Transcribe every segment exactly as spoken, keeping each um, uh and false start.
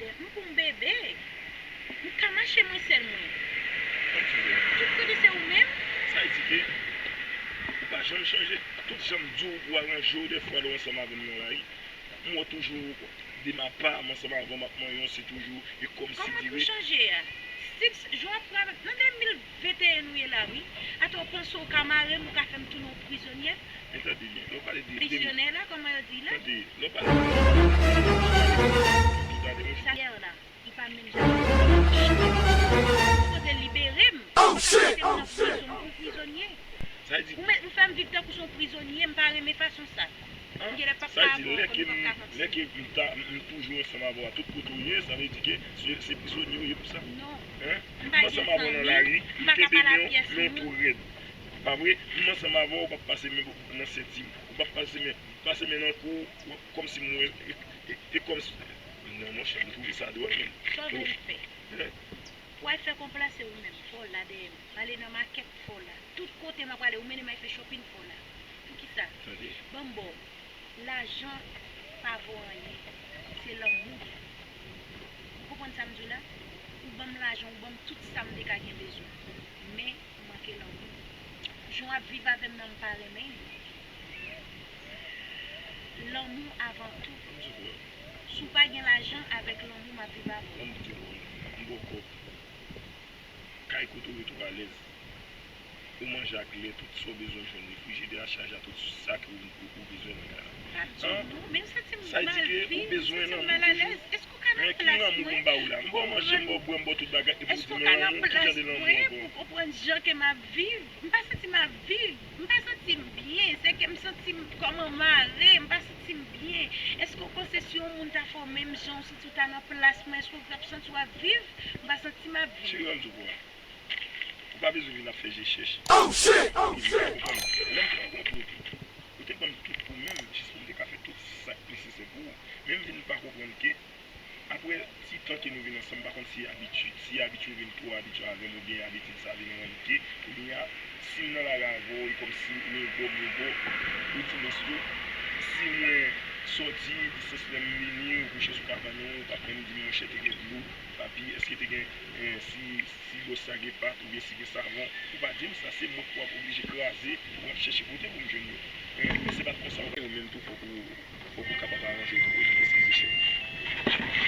M pou m bebe. M ka mache mwen sèl mwen. Tout kote se ou menm. Sa vle di ke ou pa janm chanje. Tout jan m di w pou w aranje w dèfwa lè w ansanm avè m nan lari. M wè toujou de ma pa, m ansanm avè w, m ap manyen w, se toujou e kòmsi. Kòman pou chanje a? Si jan w ap travay nan de mil venteyen nou ye la wi. Atò w panse w ka mare m, ou ka fè m tounen yon prizonyè? Men tande byen, lè w pale de de mil. Prizyonè la, kòman yo di la? Tande, lè w pale de tout ale mwen. Sa yè la. Li pa menm jan. Ou sipoze libere m. Ou pa mete m nan prizon, m pou prizonye. Sa vle di. Ou met, ou fè m viv tankou se yon prizonye, m pa renmen fason sa. M genlè p ap ka avè w ankò, m p ap ka kontinye. Lè ke m ta, m, m toujou ansanm avè w a tout kote w ye, sa vle di ke se, se prizonye w ye pou sa? Non. M pa gen zanmi, m pa ka pale a pyès moun. Pa vre? M ansanm avè w, ou p ap pase men nan senti m. Ou p ap pase men, pase men nan kou w, kòmsi m wè, e, e, e kòmsi, non, monchè, m twouve sa dwòl, men. Sa w vle m fè? Pou al fè konplas, se ou menm, fò w la dèyè m. Ale nan makèt, fò w la. Tout kote m ap prale, ou mennen m al fè shopping, fò w la. Poukisa? Ban m ba w. Lajan pa vo anyen. Se lanmou. Ou konprann sa m di w la? Ou ban m lajan, ou ban m tout sa m te ka gen bezwen. Men, ou manke lanmou. Jan w ap viv avè m nan, m pa renmen l. Lanmou avan tou. Si w pa gen lajan, avèk lanmou, m ap viv avè w. Ban m di w, m bòkò. Kay kote w rete w alèz. Ou manje ak lè, tout sa w bezwen jwenn. Refrijidè a chaje a tout sa ke w, ou, ou bezwen nan kay la. Pa ditou, men m santi m mal viv, m santi m malalèz. Èske w ka nan plas mwen? Ki lanmou pou m ba w la? M ba w manje, m ba w bwè, m ba w tout bagay, epi w di m lanmou, ki jan de lanmou ankò? Èske w ka nan plas mwen pou w konprann jan ke m ap viv? M pa santi m ap viv. M pa santi m byen. Se ke m santi m kòm anmare. M pa santi m byen. Èske w panse si yon moun ta fè w menm jan, w santi w ta nan plas mwen, èske w t ap santi w ap viv? M pa santi m ap viv. Cheri, ban m di w, ou pa bezwen vin ap fè je chèch. Ou konprann? Lè m te rankontre w tou, ou te ban m tout ou menm, jis pou m te ka fè tout sa k nesesè pou ou. Men m vin pa konprann ke, apre ti tan ke nou vin ansanm, m pa konn si abitye, si abitye w vin twò abitye avè m, oubyen abitid sa vin rann ke, kounye a, si m nan lari avè w, e kòmsi ou yon bò, m yon bò, ou di m, èske si mwen sòti, di sèt lè m vini, ou kouche sou kabann ou, ou pa t menm di m, monchè, te gen dlo, papi, èske te gen, eh, si, si bòs la gen pat, oubyen si gen savon, ou pa di m sa, se mwen k pou ap oblije kraze, pou ap chèche kote pou m jwenn yo. Eh, men se pa t konsa, ou menm tou, fòk ou, fòk ou kapab aranje w tou, wi. Eskize, cheri.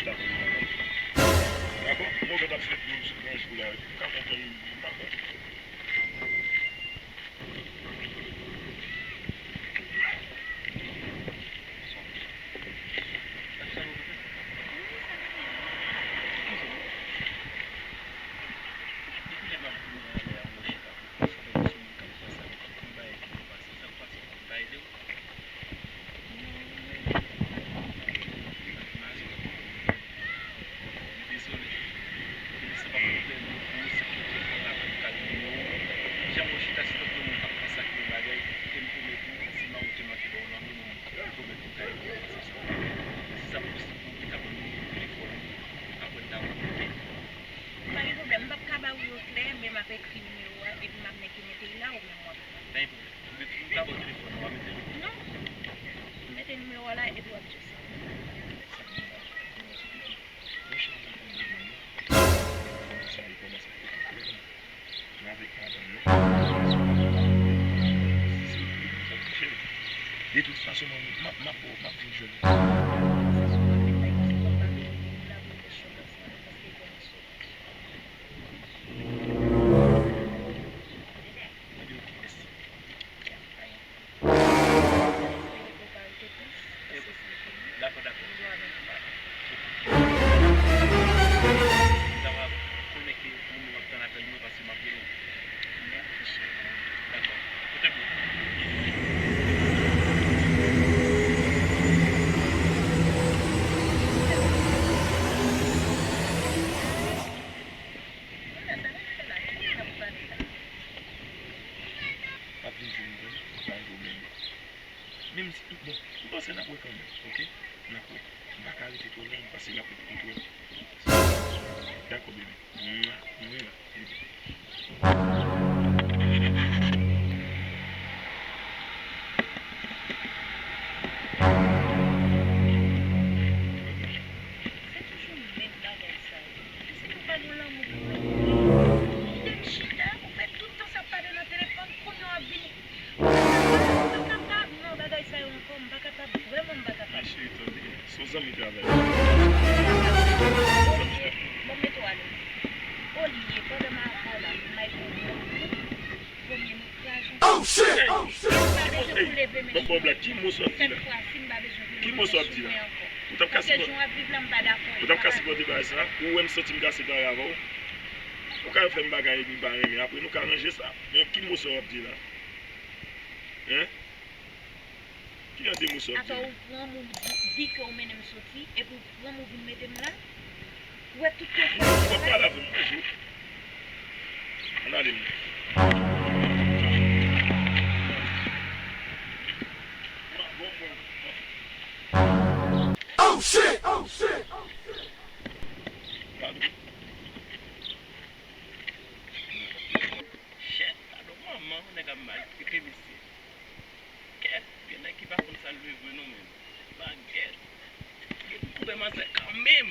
Dakò, m pa konn. Dakò? Mwen, w t ap fè dlo sou gran jou la, m ka konprann, m pa konn. Dezole. Ebyen, se pa pwoblèm pou ou, se pou telefòn la pou m ka gen nimewo w. Jan mwen chita, se tankou yon moun k ap pran sa ki yon bagay, e m pwomèt ou, si m a ou te manke ba w lanmou, mwen, m pwomèt ou m ka ede w, se sa. Si sa posib pou ou, m te ka ban m nimewo telefòn ou, apre n ta wè, oke? Pa gen pwoblèm, m p ap ka ba ou yo klè, men m ap ekri nimewo a, epi m ap mete, mete l la, ou menm w ap pran. Pa gen pwoblèm. Ou vle toujou m ka ba w telefòn nan, w a mete l? Non. Mete nimewo a la epi w ap di sa. Monchè, m pa konn de moun non. Kòmanse, kòmanse. Mwen avèk madanm nan. Si se ou ki fè m fè. De tout fason, mwen, m ap, m ap, m ap vin jwenn ou. Ebyen, oke, mèsi. Dakò, dakò. Mwen ta va konnen ke ou menm w ap tann apèl mwen paske m ap rele w. Dakò. Kote m ye? Kounye a sa n ap fè la? Ki moun n ap pale la? W ap vin jwenn mwen, m pa rive menm. Menm si, bon, m panse n ap wè kanmenm, oke? N ap wè. M pa ka rete twò lonn, m panse n ap wè, n ap wè. Dakò, bebe. Mwa, mwa, bebe. Se toujou menm Yon zanmi travay. Bon, mete w alèz. Olye, pandan m avè w la, m bay pwoblèm. Premye nou kraze yon. Oh shit! Oh shit! M pa bezwen pou leve men sou mwen. Bon, bon, Black, ki mo sa w ap di la? Sèt fwa si m pa bezwen pou leve men sou mwen ankò. Ou t ap ka sipòte. Paske jan w ap viv la, m pa dakò. Ou t ap ka sipòte bagay sa? Ou wè m santi m ka separe avè w? Ou ka fè m bagay m pa renmen, apre nou ka ranje sa. Men ki mo sa w ap di la? Hein? Ki jan de mo sa w ap di? Atò ou pran m, ou di, di ke ou mennen m soti, epi ou pran m, ou vin mete m la? Ou wè tout kesyon sa. Ou ap pale avè m yon jou. Ann ale m. Oh shit! Oh shit! Pardon. Shit, pardon, manman, nèg ap maltrete mesye. Kèt, gen nèg ki pa konn sa l vle vre non, men. Bagèt. Gen pou koube manzè kanmenm.